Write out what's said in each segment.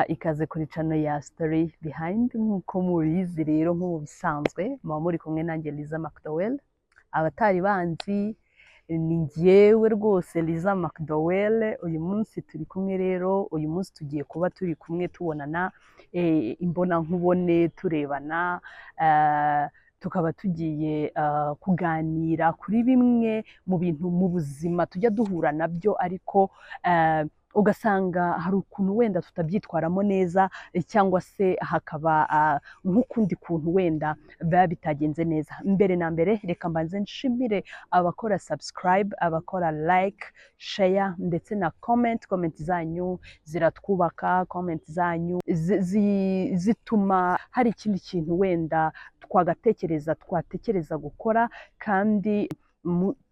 Kubaha ikaze kuri channel ya Story Behind. Nk'uko mubizi rero, nk'ubu bisanzwe muba muri kumwe nanjye Liza McDowell. Abatari banzi, ni njyewe rwose Liza McDowell. Uyu munsi turi kumwe rero, uyu munsi tugiye kuba turi kumwe tubonana imbonankubone, turebana, tukaba tugiye kuganira kuri bimwe mu bintu mu buzima tujya duhura nabyo, ariko ugasanga hari ukuntu wenda tutabyitwaramo neza, cyangwa se hakaba nk'ukundi kuntu wenda biba bitagenze neza. Mbere na mbere, reka mbanze nshimire abakora subscribe, abakora like, share ndetse na comment. Comment zanyu ziratwubaka, comment zanyu zituma hari ikindi kintu wenda twagatekereza, twatekereza gukora. Kandi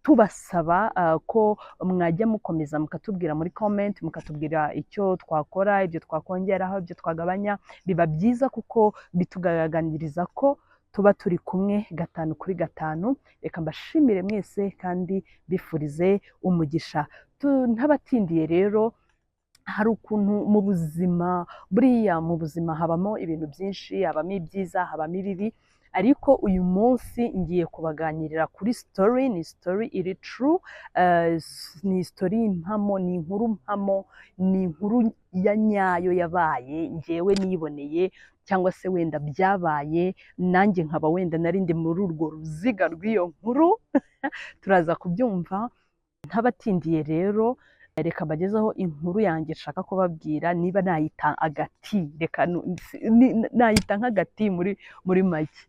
tubasaba ko mwajya mukomeza mukatubwira muri comment, mukatubwira icyo twakora, ibyo twakongeraho, ibyo twagabanya. Biba byiza kuko bitugaragariza ko tuba turi kumwe gatanu kuri gatanu. Reka mbashimire mwese kandi bifurize umugisha. Ntabatindiye rero, hari ukuntu mu buzima, buriya mu buzima habamo ibintu byinshi, habamo ibyiza, habamo ibibi, ariko uyu munsi ngiye kubaganirira kuri story. Ni story iri true, ni story mpamo, ni inkuru mpamo, ni inkuru ya nyayo yabaye, ngewe niboneye, cyangwa se wenda byabaye nanjye nkaba wenda nari ndi muri urwo ruziga rw'iyo nkuru. Turaza kubyumva. Ntabatindiye rero, reka mbagezeho inkuru yanjye nshaka kubabwira. Niba nayita agati, reka nayita nk'agati muri make.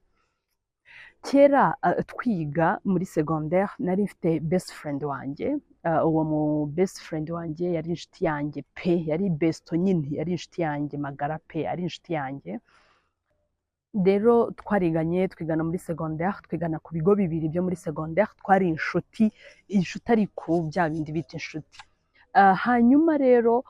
Kera twiga muri secondaire, nari mfite best friend wanjye. Uwo mu best friend wanjye yari inshuti yanjye pe, yari besto nyine, yari inshuti yanjye magara pe, ari inshuti yanjye. Rero twariganye, twigana muri secondaire, twigana ku bigo bibiri byo muri secondaire. Twari inshuti, inshuti ariko bya bindi bita inshuti. Hanyuma rero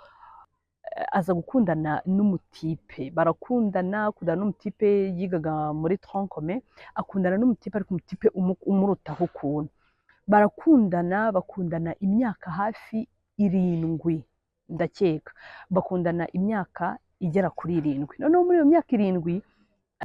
aza gukundana n'umutipe, barakundana, akundana n'umutipe yigaga muri tronc commun, akundana n'umutipe ariko umutipe umurutaho ukuntu. Barakundana, bakundana imyaka hafi 7, ndakeka bakundana imyaka igera kuri 7. Noneho muri iyo myaka 7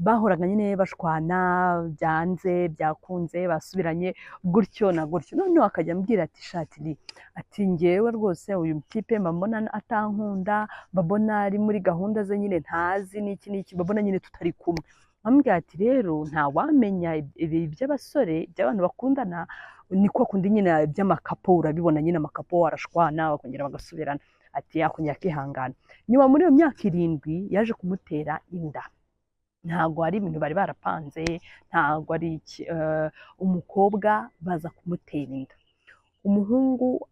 bahoraga nyine bashwana, byanze byakunze basubiranye, gutyo na gutyo. Noneho akajya ambwira ati: "Shatiri," ati, "ngewe rwose uyu mutipe mba mbona atankunda, mba mbona ari muri gahunda ze nyine ntazi n'iki n'iki, mba mbona nyine tutari kumwe." Amubwira ati: "Rero ntawamenya, ibi by'abasore, by'abantu bakundana, ni kwa kundi nyine by'amacouple, urabibona nyine amacouple arashwana bakongera bagasubirana." Ati yakongera akihangana. Nyuma muri iyo myaka 7 yaje kumutera inda. Ntabwo ari ibintu bari barapanze, ntabwo ari iki, umukobwa baza kumutera inda. Umuhungu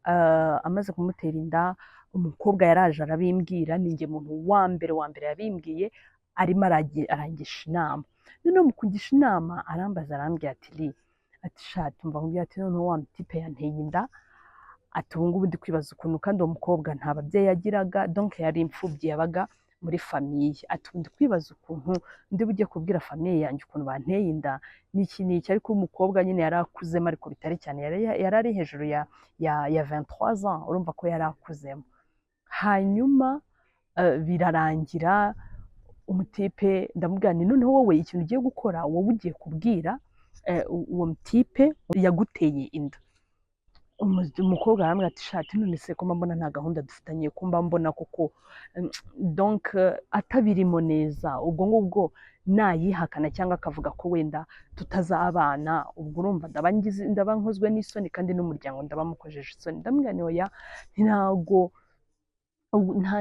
amaze kumutera inda, umukobwa yaraje arabimbwira. Ni njye muntu wa mbere wa mbere yabimbwiye, arimo arangisha inama. Noneho mu kugisha inama arambaza, arambwira ati: "Li," ati, "shati mva nkubwire," ati, "noneho wa mutipe yanteye inda," ati, "ubu ngubu ndi kwibaza ukuntu." Kandi uwo mukobwa nta babyeyi yagiraga, donc yari imfubyi, yabaga muri famille. Ati: "Ubu ndi kwibaza ukuntu ndi bujye kubwira famille yanjye ukuntu banteye inda n'iki n'iki." Ariko umukobwa nyine yari akuzemo, ariko bitari cyane, yari ari hejuru ya 23 ans, urumva ko yari akuzemo. Hanyuma birarangira umutipe, ndamubwira nti: "Noneho wowe ikintu ugiye gukora, wowe ugiye kubwira uwo mutipe yaguteye inda." Umukobwa arambwira ati: "Shati, none se ko mba mbona nta gahunda dufitanye, ko mba mbona koko donc atabirimo neza, ubwo ngubwo nayihakana cyangwa akavuga ko wenda tutazabana, ubwo urumva ndaba ndaba nkozwe n'isoni, kandi n'umuryango ndaba mukojeje isoni." Ndamubwira nti: "Oya, ntago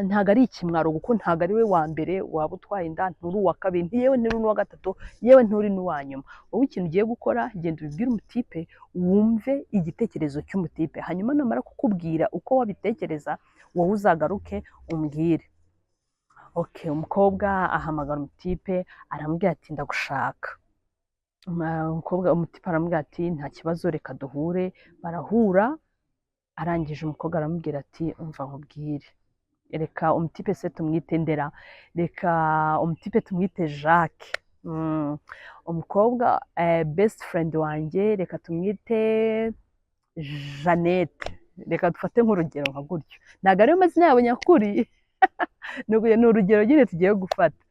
ntago ari ikimwaro, kuko ntago ari we wa mbere waba utwaye inda, nturi uwa kabiri, yewe nturi n'uwa gatatu, yewe nturi n'uwa nyuma. Wowe ikintu ugiye gukora, genda ubibwire umutipe, wumve igitekerezo cy'umutipe. Hanyuma namara kukubwira uko wabitekereza, wowe uzagaruke umbwire." Okay, umukobwa ahamagara umutipe, aramubwira ati: "Ndagushaka." Umukobwa, umutipe aramubwira ati: "Nta kibazo, reka duhure." Barahura. Arangije umukobwa aramubwira ati: "Umva nkubwire." Reka umutipe se tumwite Ndera, reka umutipe tumwite Jacques. Umukobwa best friend wanjye reka tumwite Jeannette, reka dufate nk'urugero nka gutyo, ntabwo ariyo mazina yabo nyakuri. Ni urugero nyine tugiye gufata.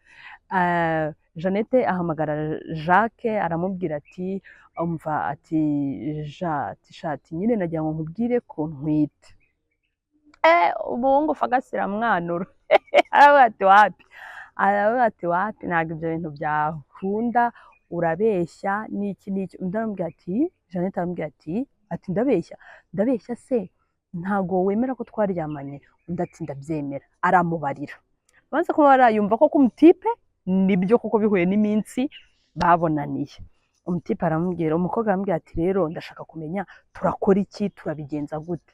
Jeannette ahamagara Jacques, aramubwira ati: "Umva," ati, "Ja," ati, "shati nyine nagira ngo nkubwire ko ntwite." Umuhungu fagasi iramwanura, aravuga ati: "Wapi." Aravuga ati: "Wapi, ntabwo ibyo bintu byakunda, urabeshya n'iki n'iki." Undi aramubwira ati, Jeannette aramubwira ati: "Ndabeshya? Ndabeshya se? Ntabwo wemera ko twaryamanye?" Undi ati: "Ndabyemera." Aramubarira. Abanza kuba yumva ko umutipe nibyo kuko bihuye n'iminsi babonaniye. Umutipe aramubwira, umukobwa aramubwira ati: "Rero ndashaka kumenya turakora iki, turabigenza gute?"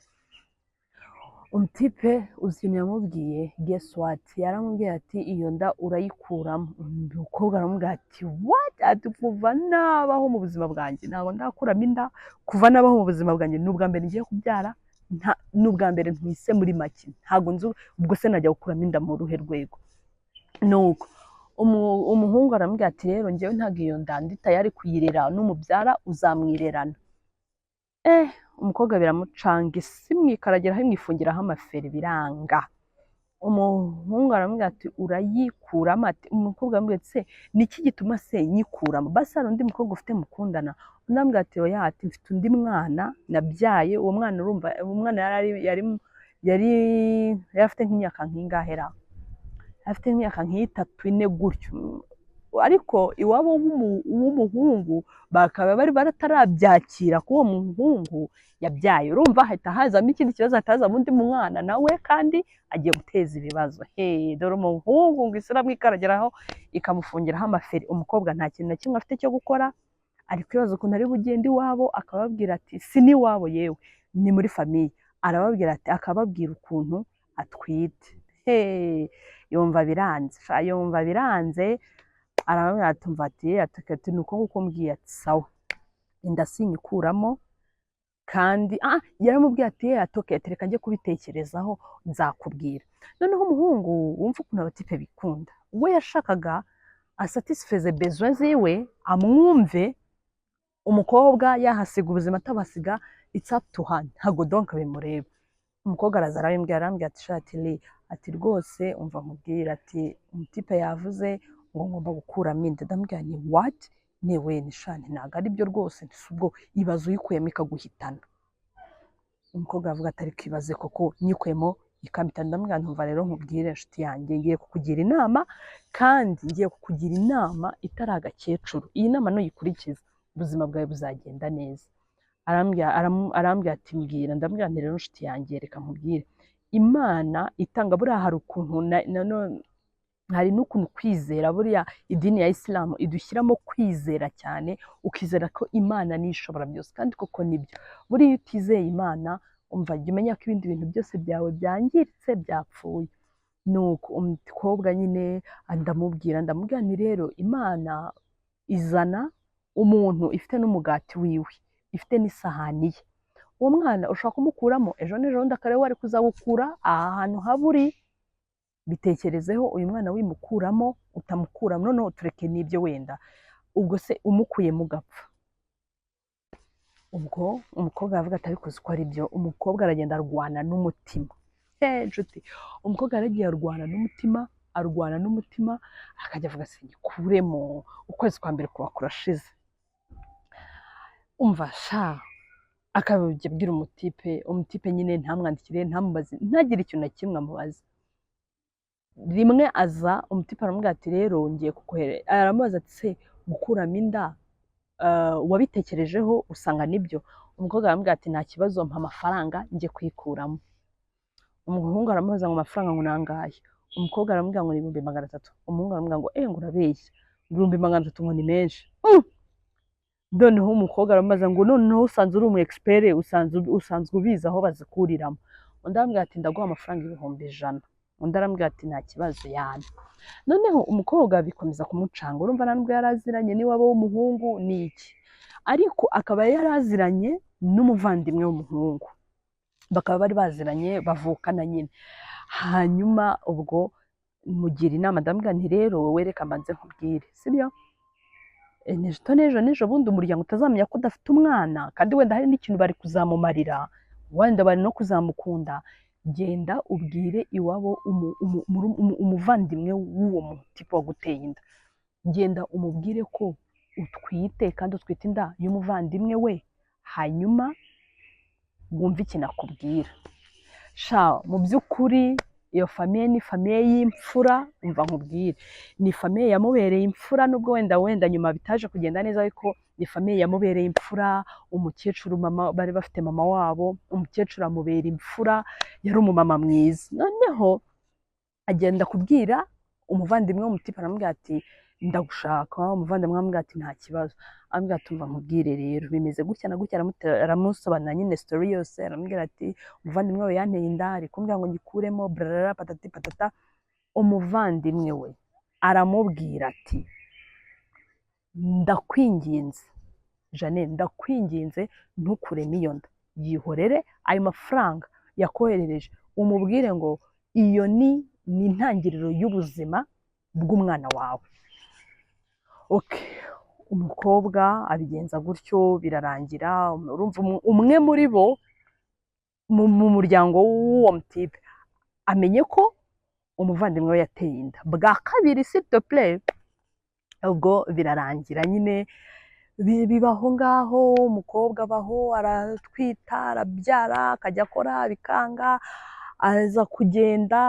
Umutipe, uzi ikintu yamubwiye? Guess what? Yaramubwiye ati: "Iyo nda urayikuramo." Umukobwa aramubwira ati: "What?" Ati: "Kuva nabaho mu buzima bwanjye ntabwo ndakuramo inda. Kuva nabaho mu buzima bwanjye ni ubwa mbere ngiye kubyara, ni ubwa mbere ntwise. Muri make ntabwo nzi, ubwo se najya gukuramo inda mu ruhe rwego?" Nuko umuhungu aramubwira ati: "Rero njyewe ntabwo iyo nda ndi tayari kuyirera, n'umubyara uzamwirerana." Umukobwa biramucanga, isi imwikaragiraho, imwifungiraho amaferi, biranga. Umuhungu aramubwira ati: "Urayikuramo." Ati, umukobwa aramubwira ati: "Se niki gituma se nyikuramo? Basi hari undi mukobwa ufite mukundana?" Undi aramubwira ati: "Oya." Ati: "Mfite undi mwana nabyaye." Uwo mwana, urumva, uwo mwana yari afite nk'imyaka nk'ingahe ra? Afite nk'imyaka nk'itatu, 4 gutyo. Ariko iwabo w'umuhungu bakaba bari batarabyakira ko uwo muhungu yabyaye. Urumva hahita hazamo ikindi kibazo, hahita hazamo undi mwana nawe kandi agiye guteza ibibazo. He, dore umuhungu ngo isi iramwikaragiraho, ikamufungiraho amaferi. Umukobwa nta kintu na kimwe afite cyo gukora, ari kwibaza ukuntu ari bugende iwabo akababwira ati, si n'iwabo yewe, ni muri famille, arababwira ati, akababwira ukuntu atwite. He, yumva biranze sha, yumva biranze. Arababwira ati: "Umva," ati, "ni uko nguko mbwiye." Ati: "Sawa, inda sinyikuramo." Kandi yaramubwiye ati: "Atoke, reka njye kubitekerezaho, nzakubwira." Noneho umuhungu, wumva ukuntu abatipe bikunda, we yashakaga asatisfeze besoin ziwe, amwumve. Umukobwa yahasiga ubuzima atabasiga, it's up to her, ntabwo donc bimureba. Umukobwa araza arabimbwira, arambwira ati: "Shati li," ati, "rwose umva nkubwira," ati, "umutipe yavuze ngo ngomba gukuramo inda." Ndamubwira ni: "What?" Newe ni shani, ntabwo ari byo rwose. Si ubwo ibaze uyikuyemo ikaguhitana? Umukobwa aravuga ati: "Ariko ibaze koko nyikuyemo ikampitana?" Ndamubwira ntumva rero nkubwire, inshuti yanjye, ngiye kukugira inama, kandi ngiye kukugira inama itari agakecuru. Iyi nama nuyikurikiza ubuzima bwawe buzagenda neza. Arambwira ati: "Mbwira." Ndamubwira nti: "Rero inshuti yanjye, reka nkubwire, Imana itanga. Buriya hari ukuntu hari n'ukuntu kwizera, buriya idini ya Isilamu idushyiramo kwizera cyane, ukizera ko Imana niyo ishobora byose, kandi koko nibyo. Buriya iyo utizeye Imana, umva, jya umenya ko ibindi bintu byose byawe byangiritse, byapfuye." Nuko umukobwa nyine ndamubwira nti: "Rero Imana izana umuntu ifite n'umugati wiwe, ifite n'isahani ye. Uwo mwana ushobora kumukuramo ejo n'ejo bundi akareba wari kuzawukura aha hantu haba uri. Bitekerezeho, uyu mwana wimukuramo, utamukuramo, noneho tureke n'ibyo wenda, ubwo se umukuyemo ugapfa?" Ubwo umukobwa aravuga ati: "Ariko uzi ko ari byo?" Umukobwa aragenda arwana n'umutima. He nshuti, umukobwa yaragiye arwana n'umutima, arwana n'umutima, akajya avuga: "Sinyikuremo." Ukwezi kwa mbere kuba kurashize. Umva sha, akajya abwira umutipe, umutipe nyine ntamwandikire, ntamubaze, ntagire ikintu na kimwe amubaza. Rimwe aza, umutipe aramubwira ati: "Rero ngiye kukohereza." Aramubaza ati: "Se gukuramo inda wabitekerejeho usanga nibyo?" Umukobwa aramubwira ati: "Nta kibazo, mpa amafaranga njye kuyikuramo." Umuhungu aramubaza ngo: "Amafaranga ngo nangahe?" Umukobwa aramubwira ngo: "Ni 300,000." Umuhungu aramubwira ngo: "Eh," ngo, "urabeshya, 300,000 ngo ni menshi." Noneho umukobwa aramubaza ngo: "Noneho usanzwe uri umu expert, usanzwe ubizi aho bazikuriramo?" Undi aramubwira ati: "Ndaguha amafaranga 100,000." Undi aramubwira ati: "Nta kibazo, yana." Noneho umukobwa bikomeza kumucanga. Urumva, nta nubwo yari aziranye n'iwabo w'umuhungu ni iki, ariko akaba yari aziranye n'umuvandimwe w'umuhungu, bakaba bari baziranye, bavukana nyine. Hanyuma ubwo mugira inama, ndamubwira nti: "Rero wowe reka mbanze nkubwire, sibyo? N'ejo n'ejo n'ejo bundi umuryango utazamenya ko udafite umwana, kandi wenda hari n'ikintu bari kuzamumarira, wenda bari no kuzamukunda." Genda ubwire iwabo umuvandimwe w'uwo mutipe waguteye inda, genda umubwire ko utwite kandi utwite inda y'umuvandimwe we, hanyuma wumve ikintu akubwira." Sha, mu by'ukuri iyo famille ni famille y'imfura. Umva nkubwire, ni famille yamubereye imfura, nubwo wenda nyuma bitaje kugenda neza, ariko ni famille yamubereye imfura. Umukecuru, mama, bari bafite mama wabo, umukecuru amubera imfura, yari umumama mwiza. Noneho agenda kubwira umuvandimwe w'umutipe, aramubwira ati: "Ndagushaka." Umuvandimwe aramubwira ati: "Nta kibazo." Aramubwira ati: "Umva nkubwire rero, bimeze gutya na gutya." Aramusobanurira nyine story yose, aramubwira ati: "Umuvandimwe we yanteye inda, ari kumbwira ngo nyikuremo," brarara patati patata. Umuvandimwe we aramubwira ati: "Ndakwinginze Jeannette, ndakwinginze, ntukuremo iyo nda, yihorere. Ayo mafaranga yakoherereje, umubwire ngo iyo ni intangiriro y'ubuzima bw'umwana wawe." Okay. Umukobwa abigenza gutyo, birarangira. Urumva umwe muri bo mu muryango w'uwo mutipe amenye ko umuvandimwe we yateye inda bwa kabiri, s'il te plaît. Ubwo birarangira nyine, bibaho ngaho. Umukobwa abaho, aratwita, arabyara, akajya akora bikanga, aza kugenda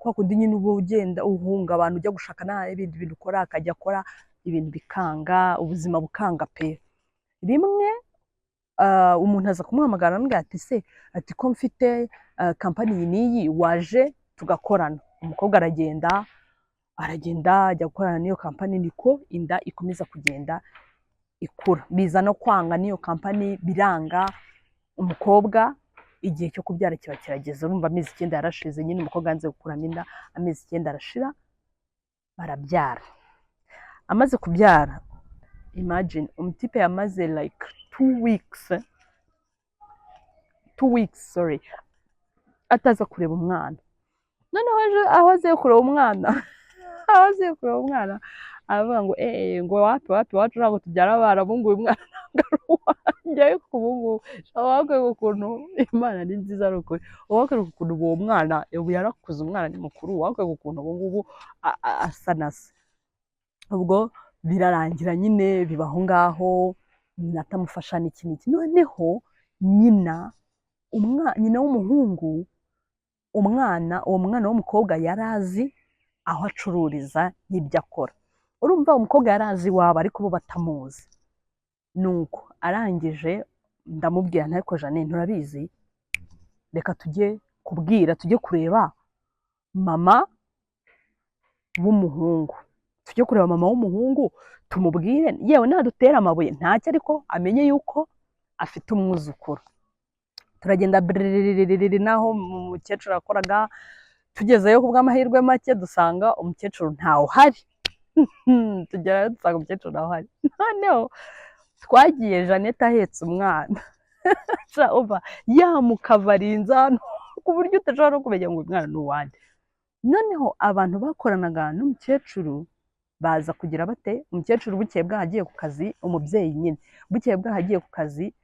kwa kundi nyine uba ugenda uhunga abantu, ujya gushaka nta ibindi bintu ukora, akajya akora ibintu bikanga, ubuzima bukanga pe. Rimwe umuntu aza kumuhamagara, aramubwira ati: "Se," ati, "ko mfite kampani iyi n'iyi, waje tugakorana?" Umukobwa aragenda, aragenda ajya gukorana n'iyo kampani. Niko inda ikomeza kugenda ikura, biza no kwanga n'iyo kampani biranga. Umukobwa igihe cyo kubyara kiba kirageze. Urumva amezi 9 yarashize nyine, umukobwa yanze gukuramo inda, amezi 9 arashira, barabyara. Amaze kubyara, imagine, umutipe yamaze like 2 weeks, 2 weeks, sorry, ataza kureba umwana. Noneho ejo aho aziye kureba umwana, aho aziye kureba umwana, aravuga ngo ngo wapi, wapi, wacu ntabwo tubyara abarabu, ngo uyu mwana ntabwo ari uwanjye. Ariko ubu ngubu wakwereka ukuntu Imana ni nziza, ari ukuri. Wakwereka ukuntu uwo mwana ubu yarakuze, umwana ni mukuru, wakwereka ukuntu ubu ngubu asa na se. Ubwo birarangira nyine, biba aho ngaho, nyina atamufasha n'iki n'iki. Noneho nyina nyina w'umuhungu, umwana, uwo mwana w'umukobwa yari azi aho acururiza n'ibyo akora. Urumva umukobwa yari azi iwabo, ariko bo batamuzi. Nuko arangije ndamubwira nti: "Ariko Jeannette, nturabizi, reka tujye kubwira, tujye kureba mama w'umuhungu, tujye kureba mama w'umuhungu, tumubwire, yewe nadutera amabuye ntacyo, ariko amenye yuko afite umwuzukuru." Turagenda brrrr, naho umukecuru yakoraga. Tugezeyo, ku bw'amahirwe make dusanga umukecuru ntawe uhari. Tugerayo dusanga umukecuru ntawe uhari. Noneho twagiye Jeannette ahetse umwana. Sha, umva, yamukavarinze hano ku buryo udashobora no kumenya ngo uyu mwana ni uwanjye. Noneho abantu bakoranaga n'umukecuru baza kugira bate? Umukecuru bukeye bwaho agiye ku kazi, umubyeyi nyine bukeye bwaho agiye ku kazi,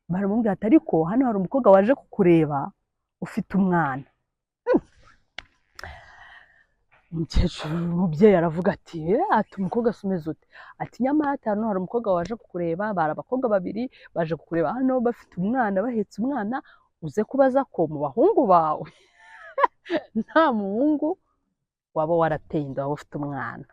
baramubwira ati: "Ariko hano hari umukobwa waje kukureba ufite umwana." Umukecuru, umubyeyi aravuga ati: "Eh," ati: "Umukobwa se umeze ute?" Ati: "Nyamara," ati, "hano hari umukobwa waje kukureba, bari abakobwa babiri baje kukureba hano bafite umwana, bahetse umwana. Uze kubaza ko mu bahungu bawe nta muhungu waba warateye inda, waba ufite umwana."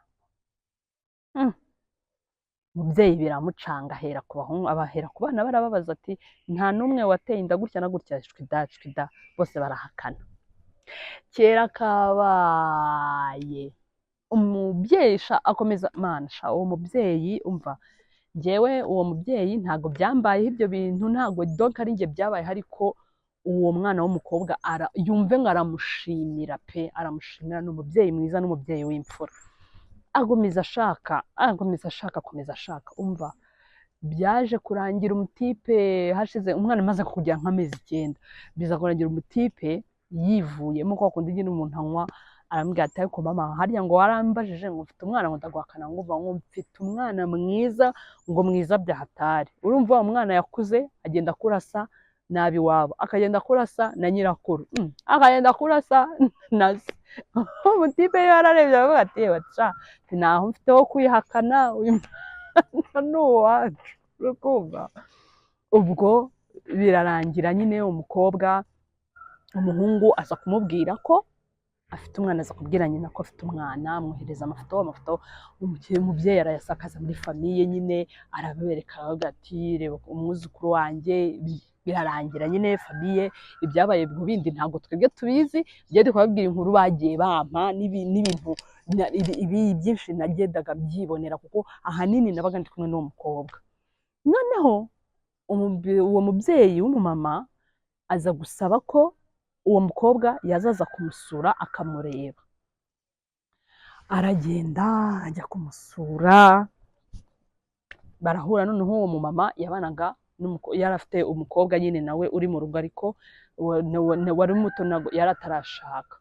Umubyeyi biramucanga, ahera ku bahungu, abahera ku bana, barababaza ati: "Nta n'umwe wateye inda gutya na gutya?" Shwi da, shwi da, bose barahakana. Kera kabaye, umubyeyi sha akomeza mana sha. Uwo mubyeyi, umva, njyewe uwo mubyeyi ntabwo byambayeho ibyo bintu, ntabwo donc ari njye byabayeho, ariko uwo mwana w'umukobwa yumve ngo aramushimira pe, aramushimira. Ni umubyeyi mwiza n'umubyeyi w'imfura. Agomeza ashaka, akomeza ashaka, akomeza ashaka. Umva, byaje kurangira umutipe hashize umwana amaze kugira nk'amezi 9, biza kurangira umutipe yivuyemo, kwa kundi nyine umuntu anywa. Arambwira ati: "Ariko mama, harya ngo warambajije ngo mfite umwana, ngo ndaguhakana, ngo uva ngo mfite umwana mwiza, ngo mwiza bya hatari." Urumva uwo mwana yakuze agenda akura asa. n'ab'iwabo, akagenda kurasa na nyirakuru, akagenda kurasa na se. Umutipe yo yararebye aravuga ati: "Yewe sha, ntaho mfite ho kwihakana, uyu mwana ni uwacu." Urikumva? Ubwo birarangira nyine, umukobwa, umuhungu aza kumubwira ko afite umwana, aza kubwira nyina ko afite umwana, amwohereza amafoto. Amafoto umubyeyi arayasakaza muri famille nyine, arabereka, aravuga ati: "Reba umwuzukuru wanjye." Birarangira nyine famille, ibyabaye mu bindi ntabwo twebwe tubizi. Njye ndi kubabwira inkuru bagiye bampa n'ibintu ibi byinshi nagendaga mbyibonera, kuko ahanini nabaga ndi kumwe n'uwo mukobwa. Noneho uwo mubyeyi w'umumama aza gusaba ko uwo mukobwa yazaza kumusura, akamureba. Aragenda, ajya kumusura, barahura. Noneho uwo mumama yabanaga, yari afite umukobwa nyine nawe uri mu rugo, ariko wari muto, ntabwo yari atarashaka.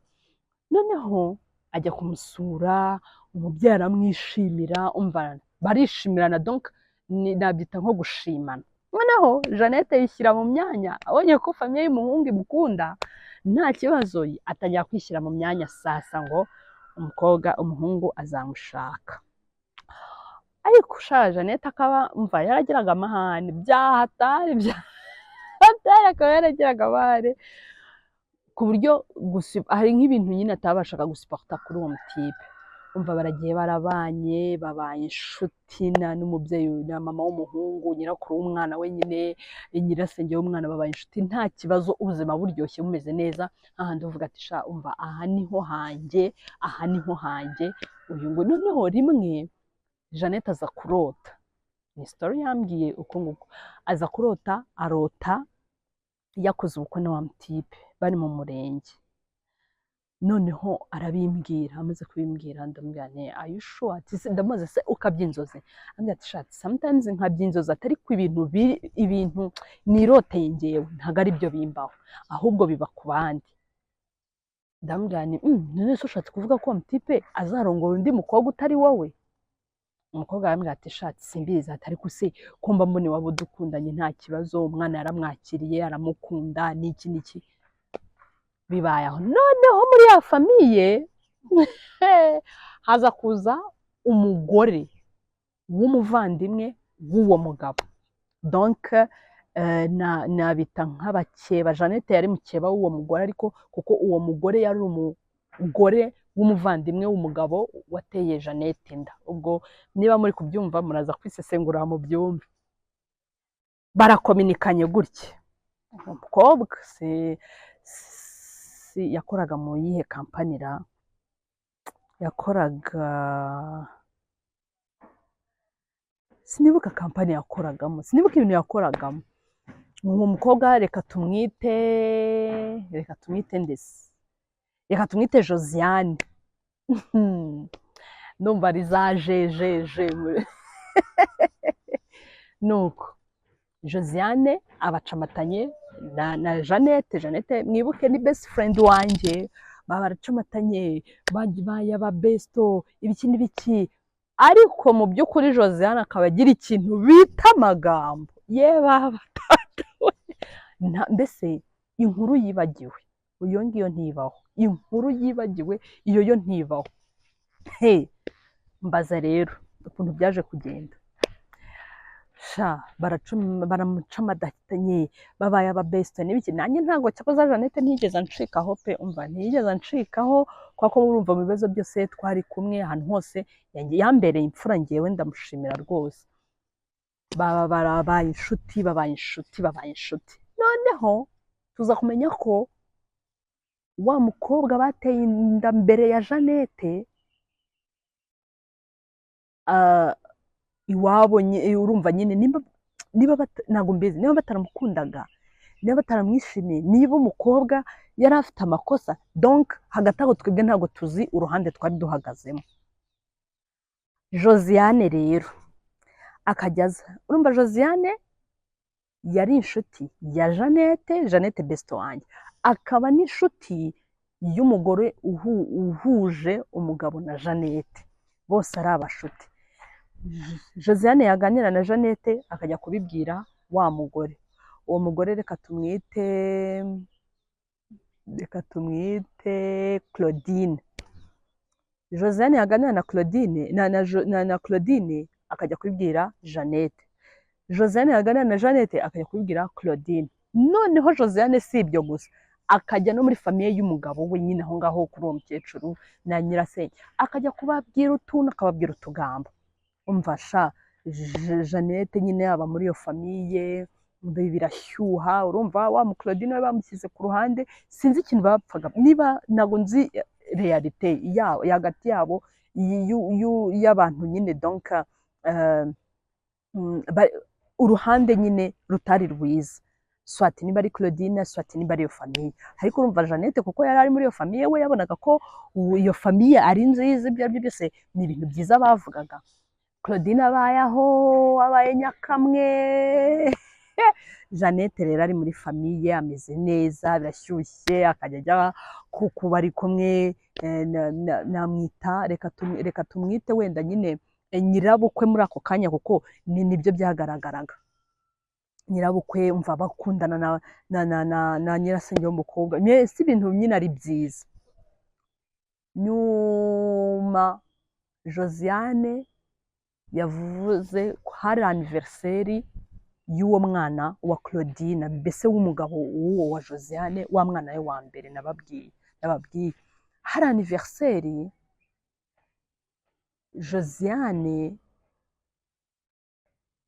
Noneho ajya kumusura, umubyeyi aramwishimira, umva barishimirana, donc nabyita nko gushimana. Noneho Jeannette yishyira mu myanya, abonye ko famille y'umuhungu imukunda nta kibazo, atangira kwishyira mu myanya sasa ngo umukobwa, umuhungu azamushaka. Ariko sha, Jeannette akaba, mva, yaragiraga amahane byahatari byahatari, akaba yaragiraga amahane ku buryo hari nk'ibintu nyine atabashaga gusupporta kuri uwo mutipe. Umva, baragiye, barabanye, babaye inshuti na n'umubyeyi na mama w'umuhungu, nyirakuru w'umwana wenyine, nyirasenge w'umwana, babaye inshuti nta kibazo, ubuzima buryoshye, bumeze neza, hahandi uvuga ati: "Sha, umva, aha niho hanjye, aha niho hanjye." Uyu ngo noneho rimwe Jeannette aza kurota, ni story yambwiye uko nguko, aza kurota, arota yakoze ubukwe na wa mutipe, bari mu murenge. Noneho arabimbwira, amaze kubimbwira ndamubwira nti: "Are you sure?" Ati: "Ndamubaza se ukabya inzozi?" Ambwira ati: "Sha, sometimes nkabya inzozi, atari ku ibintu biri, ibintu niroteye ngewe ntabwo ari byo bimbaho, ahubwo biba ku bandi." Ndamubwira nti: "None se ushatse kuvuga ko uwo mutipe azarongora undi mukobwa utari wowe?" Umukobwa arambwira ati: "Sha, simbizi." Ati: "Ariko se ko mba mbona iwabo dukundanye nta kibazo, umwana yaramwakiriye, aramukunda, n'iki n'iki." Bibaye aho. Noneho muri ya famille haza kuza umugore w'umuvandimwe w'uwo mugabo, donc nabita nk'abakeba. Jeannette yari mukeba w'uwo mugore, ariko kuko uwo mugore yari umugore w'umuvandimwe w'umugabo wateye Jeannette inda. Ubwo niba muri kubyumva, muraza kwisesengura mu byumve. Barakominikanye gutya. Umukobwa si yakoraga mu yihe company ra? Yakoraga, sinibuka company yakoragamo, sinibuka ibintu yakoragamo. Uwo mukobwa reka tumwite ndetse reka tumwite Josiane. Ndumva ari za jejeje. Nuko Josiane abacamatanye na Jeannette. Jeannette mwibuke ni best friend wanjye. Baba baracamatanye, babaye aba besto, ibiki n'ibiki. Ariko mu by'ukuri Josiane akaba agira ikintu bita amagambo ye baba tata we. Mbese inkuru yibagiwe iyo ngiyo ntibaho, inkuru yibagiwe iyo yo ntibaho. He, mbaza rero ukuntu byaje kugenda. Sha, baramucamatanye, babaye aba besto n'ibiki. Nanjye ntabwo, cyakoze Jeannette ntiyigeze anshikaho pe. Umva, ntiyigeze anshikaho, kuko urumva mu bibazo byose twari kumwe, ahantu hose yambereye imfura, ngewe ndamushimira rwose. Baba barabaye inshuti, babaye inshuti, babaye inshuti. Noneho tuza kumenya ko wa mukobwa bateye inda mbere ya Jeannette, iwabo urumva nyine niba ntabwo mbizi niba bataramukundaga, niba bataramwishimiye, niba umukobwa yari afite amakosa. Donc hagati aho twebwe ntabwo tuzi uruhande twari duhagazemo. Josiane rero akajya aza, urumva Josiane yari inshuti ya Jeannette, Jeannette besto wanjye, akaba n'inshuti y'umugore uhuje umugabo na Jeannette, bose ari abashuti. Josiane yaganira na Jeannette akajya kubibwira wa mugore. Uwo mugore reka tumwite Claudine. Josiane yaganira na Claudine na Claudine akajya kubibwira Jeannette. Josiane yaganira na Jeannette akajya kubibwira Claudine. Noneho Josiane si ibyo gusa, akajya no muri famille y'umugabo we nyine aho ngaho kuri uwo mukecuru na nyirasenge, akajya kubabwira utuntu, akababwira utugambo. Umva sha, Jeannette nyine aba muri iyo famille birashyuha. Urumva wa mu Claudine we bamushyize ku ruhande, sinzi ikintu bapfaga, niba ntabwo nzi réalité yabo hagati yabo y'abantu nyine. Donc uruhande nyine rutari rwiza, soit niba ari Claudine, soit niba ari iyo famille. Ariko urumva Jeannette, kuko yari ari muri iyo famille, we yabonaga ko iyo famille ari nziza, ibyo ari byo byose ni ibintu byiza bavugaga. Claudine abaye aho, abaye nyakamwe. Jeannette rero ari muri famille ameze neza, birashyushye, akajya ajya kuba ari kumwe namwita, reka tumwite wenda nyine nyirabukwe muri ako kanya, kuko nibyo byagaragaraga. Nyirabukwe, umva, bakundana na nyirasenge w'umukobwa, si ibintu nyine ari byiza. Nyuma Josiane yavuze ko hari anniversaire y'uwo mwana wa Claudine, mbese w'umugabo w'uwo wa Josiane, wa mwana we wa mbere nababwiye. Hari anniversaire, Josiane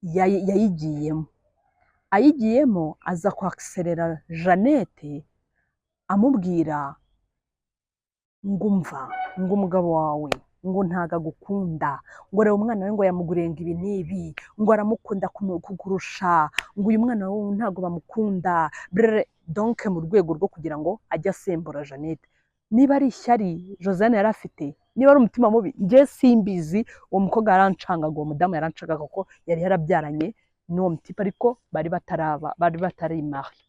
yayigiyemo. Ayigiyemo aza kwakiserera Jeannette, amubwira ngo: "Umva," ngo, "umugabo wawe," ngo, "ntago agukunda," ngo, "reba umwana we," ngo, "yamuguriye," ngo, "ibi n'ibi," ngo, "aramukunda kukurusha," ngo, "uyu mwana we ntago bamukunda." Brr, donc mu rwego rwo kugira ngo ajye asembura Jeannette. Niba ari ishyari Josiane yari afite, niba ari umutima mubi, njye simbizi. Uwo mukobwa yarancangaga, uwo mudamu yarancangaga, kuko yari yarabyaranye n'uwo mutipe, ariko bari bataraba, bari batarimari.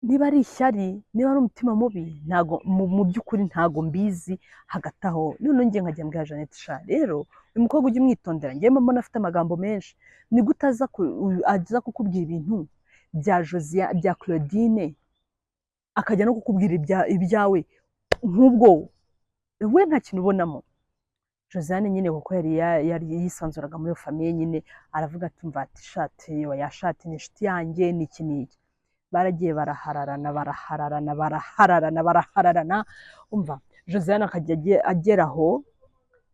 Niba ari ishyari, niba ari umutima mubi, ntago mu by'ukuri ntago mbizi. Hagati aho noneho njye nkajya mbwira Jeannette: "Sha rero, uyu mukobwa ujye umwitondera, njyewe mbona afite amagambo menshi. Ni gute aza kukubwira ibintu bya Josia, bya Claudine, akajya no kukubwira ibyawe? Nk'ubwo we nta kintu ubonamo?" Josiane nyine, kuko yari yisanzuraga muri iyo famille nyine, aravuga ati: "Mva," ati, "shati oya, shati ni inshuti yanjye, ni iki n'iki." Baragiye barahararana, barahararana, barahararana, barahararana. Umva, Josiane akajya agera aho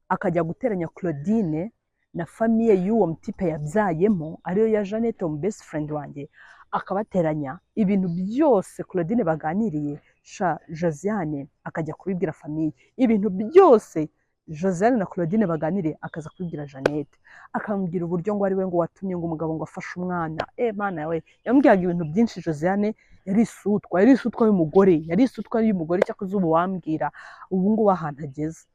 akajya guteranya Claudine na famille y'uwo mutipe yabyayemo, ariyo ya Jeannette, umu best friend wanjye, akabateranya. Ibintu byose Claudine baganiriye, sha, Josiane akajya kubibwira famille. Ibintu byose Josiane na Claudine baganiriye, akaza kubibwira Jeannette, akamubwira uburyo ngo ari we ngo watumye ngo umugabo ngo afashe umwana. Mana we, yamubwiraga ibintu byinshi. Josiane yari isutwa, yari isutwa y'umugore, yari isutwa y'umugore. Cyakoze ubu wambwira ubu ngubu ahantu ageze.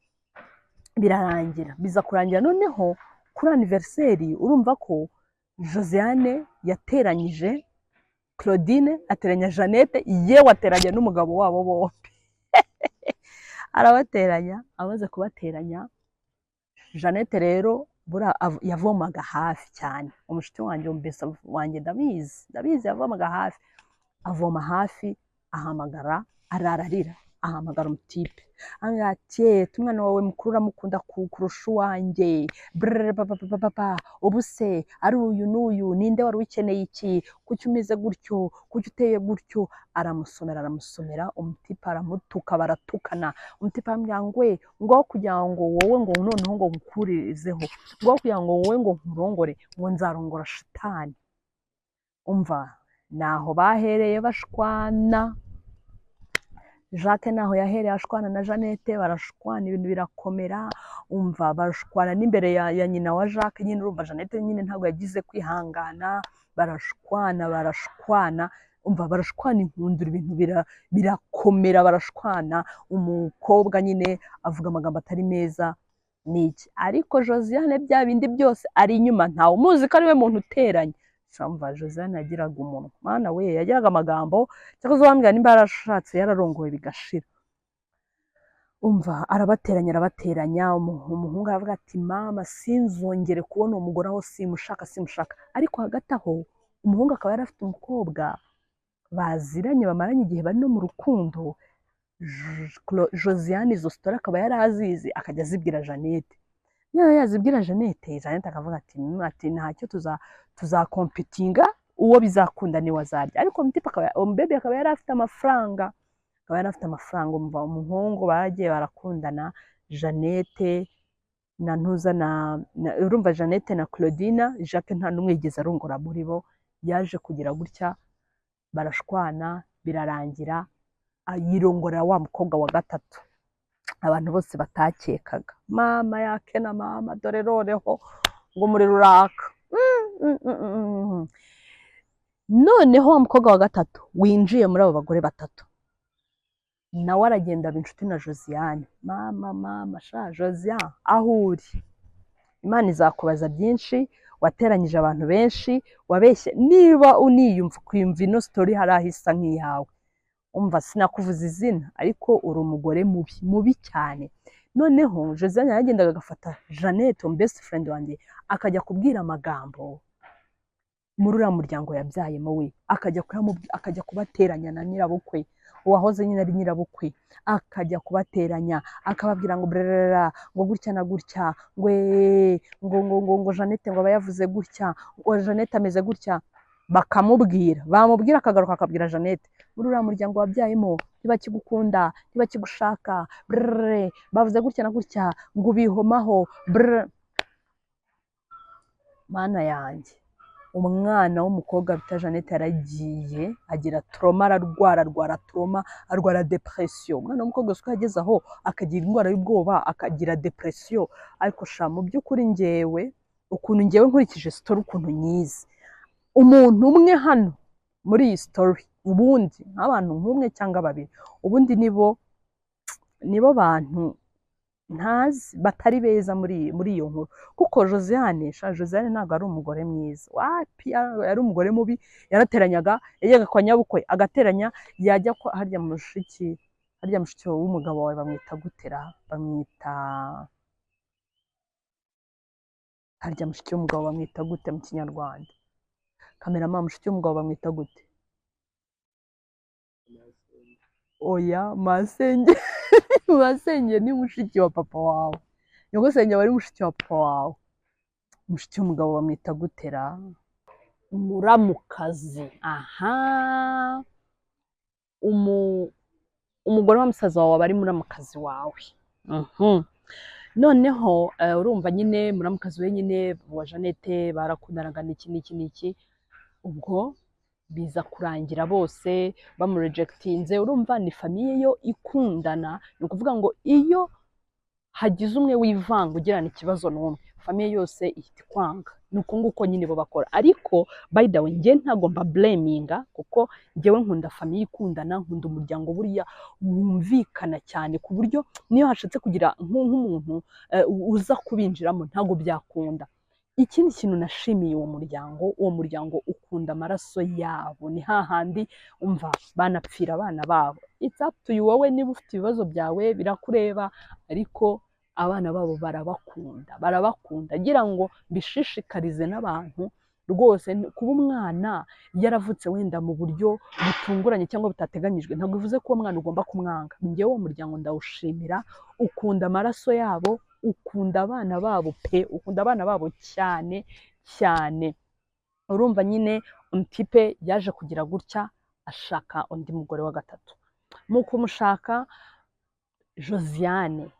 Birarangira, biza kurangira noneho kuri anniversaire, urumva ko Josiane yateranyije Claudine, ateranya Jeannette, yewe ateranya n'umugabo wabo bombi, arabateranya. Amaze kubateranya, Jeannette rero buriya yavomaga hafi cyane, umushuti wanjye, mbese wanjye, ndabizi, ndabizi, yavomaga hafi. Avoma hafi, ahamagara, arara arira, ahamagara umutipe, aramubwira ati: "Umwana wawe mukuru uramukunda kurusha uwanjye, brrr, pa, pa, pa, pa, pa. Ubu se ari uyu n'uyu, ninde wari ukeneye iki? Kuki umeze gutyo? Kuki uteye gutyo?" Aramusomera, aramusomera. Umutipe aramutuka, baratukana. Umutipe aramubwira ngo: "We," ngo, "aho kugira ngo wowe, ngo noneho ngo nkukurizeho, ngo aho kugira ngo wowe ngo nkurongore, ngo nzarongora shitani." Umva, naho bahereye bashwana. Jacques naho yahereye ashwana na Jeannette, barashwana, ibintu birakomera. Umva, barashwana n'imbere ya nyina wa Jacques nyine. Urumva Jeannette nyine ntabwo yagize kwihangana, barashwana, barashwana. Umva, barashwana inkundura, ibintu birakomera, barashwana. Umukobwa nyine avuga amagambo atari meza niki, ariko Josiane bya bindi byose ari inyuma, ntawe umuzi ko ari we muntu uteranye. Umva, Josiane yagiraga umunwa, mana we, yagiraga amagambo. Cyakoze wambwira nimba yarashatse yararongowe bigashira. Umva, arabateranya, arabateranya. Umuhungu aravuga ati: "Mama, sinzongere kubona uwo mugore aho, simushaka, simushaka." Ariko hagati aho Umuhungu akaba yari afite umukobwa baziranye, bamaranye igihe, bari no mu rukundo. Josiane izo story akaba yari azizi, akajya azibwira Jeannette. Niyo yazibwira Jeannette, Jeannette akavuga ati ati ntacyo, tuzakompitinga, uwo bizakunda niwe azarya." Ariko umutipe akaba, umubebe akaba yari afite amafaranga, akaba yari afite amafaranga. Umva, umuhungu bagiye barakundana, Jeannette na ntuza na urumva Jeannette na Claudine, Jacques nta n'umwe yigeze arongora muri bo. Yaje kugira gutya barashwana, birarangira yirongorera wa mukobwa wa gatatu abantu bose batakekaga. Mama yake na mama, dore noneho ngo umuriro uraka. Noneho wa mukobwa wa gatatu winjiye muri abo bagore batatu nawe aragenda aba inshuti na Josiane. Mama, mama, sha Josiane, aho uri Imana izakubaza byinshi. Wateranyije abantu benshi, wabeshye. Niba uniyumva ukumva ino story hari aho isa nk'iyawe, umva, sinakuvuza izina, ariko uri umugore mubi, mubi cyane. Noneho Josiane yaragendaga agafata Jeannette, umu best friend wanjye, akajya kubwira amagambo muri uriya muryango yabyayemo we, akajya kubateranya na nyirabukwe, uwahoze nyine ari nyirabukwe, akajya kubateranya, akababwira ngo brrrra, ngo gutya na gutya, ngo eee, ngo Jeannette ngo aba yavuze gutya, ngo Jeannette ameze gutya. Bakamubwira, bamubwira akagaruka akabwira Jeannette: "Muri uriya muryango wabyayemo ntibakigukunda, ntibakigushaka, brrrr, bavuze gutya na gutya, ngo ubihomaho, brrr." Mana yanjye, umwana w'umukobwa bita Jeannette yaragiye agira trauma, ararwara, arwara trauma, arwara depression. Umwana w'umukobwa uzi ko yageze aho akagira indwara y'ubwoba, akagira depression. Ariko sha, mu by'ukuri njyewe ukuntu, njyewe nkurikije story ukuntu nyizi, umuntu umwe hano muri iyi story, ubundi nk'abantu nk'umwe cyangwa babiri, ubundi nibo bantu ntazi batari beza muri iyo nkuru, kuko Josiane, sha, Josiane ntabwo ari umugore mwiza, wapi, yari umugore mubi. Yarateranyaga, yajyaga kwa nyabukwe agateranya, yajya kwa harya mushiki w'umugabo wawe bamwita gutera, bamwita harya mushiki w'umugabo bamwita gute mu Kinyarwanda? Cameraman, mushiki w'umugabo bamwita gute? Oya, masenge, masenge ni mushiki wa papa wawe, nyogosenge aba ari mushiki wa papa wawe. Mushiki w'umugabo bamwita gutera? Muramukazi. Aha, umugore wa musaza wawe aba ari muramukazi wawe. Noneho urumva nyine muramukazi we nyine wa Jeannette barakundanaga n'iki n'iki n'iki. Ubwo biza kurangira bose bamurejectinze. Urumva ni famille yo ikundana, ni ukuvuga ngo iyo hagize umwe wivanga ugirana ikibazo n'umwe, famille yose ihita ikwanga. Ni uko nguko nyine bo bakora. Ariko by the way, njye ntabwo mba blaminga, kuko njyewe nkunda famille ikundana, nkunda umuryango buriya wumvikana cyane, ku buryo niyo hashatse kugira nk'umuntu uza kubinjiramo ntabwo byakunda. Ikindi kintu nashimiye uwo muryango, uwo muryango ukunda amaraso yabo, ni hahandi umva banapfira abana babo. It's up to you, wowe niba ufite ibibazo byawe birakureba, ariko abana babo barabakunda, barabakunda. Ngira ngo mbishishikarize n'abantu rwose, kuba umwana yaravutse wenda mu buryo butunguranye cyangwa butateganyijwe ntabwo bivuze ko uwo mwana ugomba kumwanga. Njyewe uwo muryango ndawushimira, ukunda amaraso yabo, ukunda abana babo pe, ukunda abana babo cyane cyane. Urumva nyine umutipe yaje kugira gutya ashaka undi mugore wa gatatu. Mu kumushaka, Josiane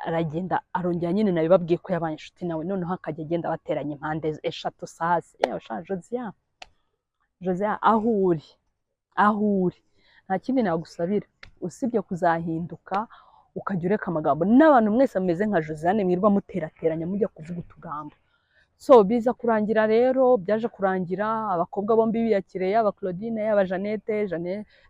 aragenda arongera nyine, nabibabwiye ko yabaye inshuti nawe, noneho akajya agenda bateranya impande eshatu. Sasa yewe sha Josiane, Josiane, aho uri, aho uri, nta kindi nagusabira usibye kuzahinduka, ukajya ureka amagambo n'abantu mwese mumeze nka Josiane mwirwa muterateranya, mujya kuvuga utugambo. So biza kurangira rero, byaje kurangira abakobwa bombi biyakiriye, yaba Claudine, yaba Jeannette.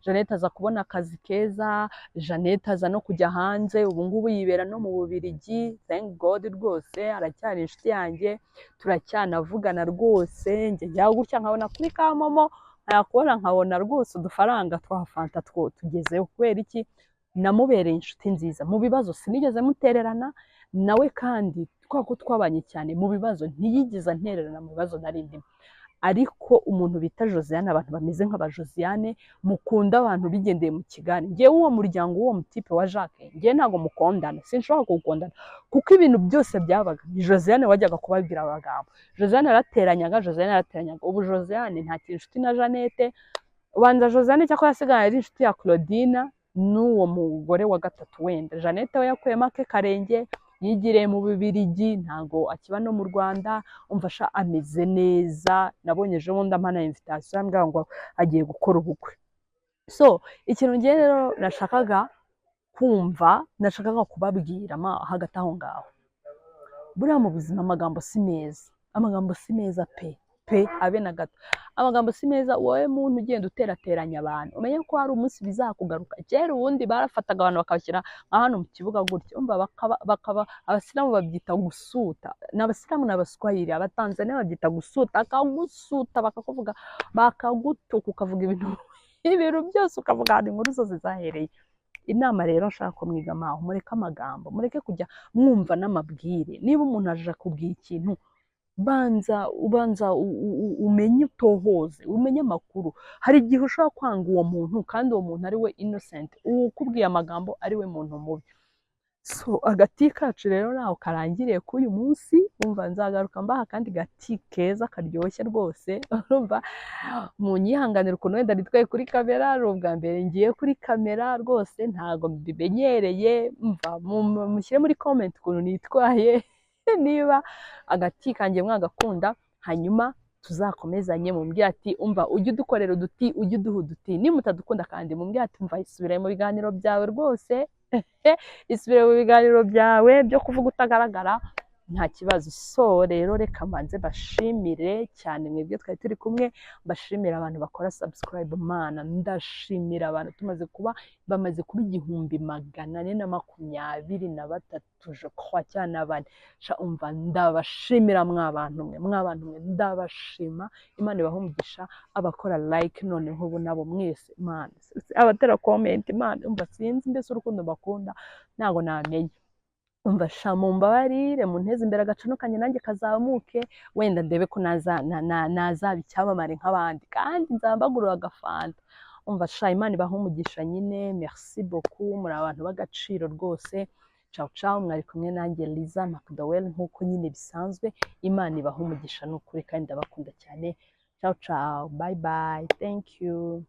Jeannette aza kubona akazi keza, Jeannette aza no kujya hanze, ubu ngubu yibera no mu Bubiligi, thank God. Rwose aracyari inshuti yanjye, turacyanavugana rwose. Njye njya gutya nkabona kuri ka MoMo, nkayakubona, nkabona rwose udufaranga twa fanta two tugezeho. Kubera iki? Namubereye inshuti nziza mu bibazo, sinigeze mutererana nawe, kandi kwa ko twabanye cyane mu bibazo ntiyigeze antererana mu bibazo nari ndimo. Ariko umuntu bita Josiane, abantu bameze nk'aba Josiane, mukunda abantu bigendeye mu kigare. Ngewe uwo muryango w'uwo mutipe wa Jacques, ngewe ntabwo mukondana, sinshobora kuwukondana, kuko ibintu byose byabaga ni Josiane wajyaga kubabwira amagambo. Josiane yarateranyaga, Josiane yarateranyaga. Ubu Josiane ntakiri inshuti na Jeannette. Ubanza Josiane cyakora yasigaye ari inshuti ya Claudine n'uwo mugore wa gatatu. Wenda Jeannette we yakuyemo ake karenge, yigiriye mu Bubirigi, ntago akiba no mu Rwanda. Umva sha, ameze neza. Nabonye ejo bundi ampa na invitation, ambwira ngo agiye gukora ubukwe. So ikintu ngiye rero nashakaga kumva, nashakaga kubabwira ma hagati aho ngaho, buriya mu buzima amagambo si meza, amagambo si meza pe pe, abe na gato. Amagambo si meza. Wowe muntu ugenda uterateranya abantu, umenye ko hari umunsi bizakugaruka. Kera ubundi barafataga abantu bakabashyira nka hano mu kibuga gutya, umva, bakaba abasilamu babyita gusuta, ni abasilamu n'abaswahili, abatanzania babyita gusuta. Akagusuta, bakakuvuga, bakagutuka, ukavuga ibintu byose, ukavuga ahantu inkuru zose zahereye. Inama rero nshaka ko mwiga amaho, mureke amagambo, mureke kujya mwumva n'amabwire. Niba umuntu aje akubwira ikintu, banza ubanza umenye, utohoze, umenye amakuru. Hari igihe ushobora kwanga uwo muntu kandi uwo muntu ari we innocent, ukubwiye amagambo ari we muntu mubi. So agati kacu rero naho karangiriye k'uyu munsi. Umva, nzagaruka mbaha akandi gati keza karyoshye rwose. Urumva, munyihanganire ukuntu wenda nitwaye kuri kamera, ari ubwa mbere ngiye kuri kamera rwose, ntago mbimenyereye. Mva mushyire muri comment ukuntu nitwaye, niba agati kanjye mwagakunda, hanyuma tuzakomezanye. Mumbwire ati: "Umva, ujye udukorera uduti, ujye uduha uduti." Nimutadukunda kandi mumbwire ati: "Umva, isubire mu biganiro byawe rwose, isubire mu biganiro byawe byo kuvuga utagaragara, nta kibazo." So rero reka mbanze bashimire cyane mwebwe twari turi kumwe, mbashimire abantu bakora subscribe. Mana, ndashimira abantu tumaze kuba, bamaze kuba 1423, je crois, cyane na bane. Sha umva, ndabashimira mwa bantu mwe, mwa bantu mwe, ndabashima. Imana ibahe umugisha. Abakora like noneho ubu nabo mwese, Imana, abatera comment, Imana, umva, sinzi mbese urukundo bakunda ntabwo namenya. Umva sha, mumbabarire munteze imbere, agacano kanjye nanjye kazamuke, wenda ndebe ko nazaba icyamamare nk'abandi, kandi nzambagurura agafanta. Umva sha, Imana ibahe umugisha nyine. Merci beaucoup, muri abantu b'agaciro rwose. Ciao ciao, mwari kumwe nanjye Liza McDowell nk'uko nyine bisanzwe. Imana ibahe umugisha ni ukuri, kandi ndabakunda cyane. Ciao ciao, bye bye, thank you.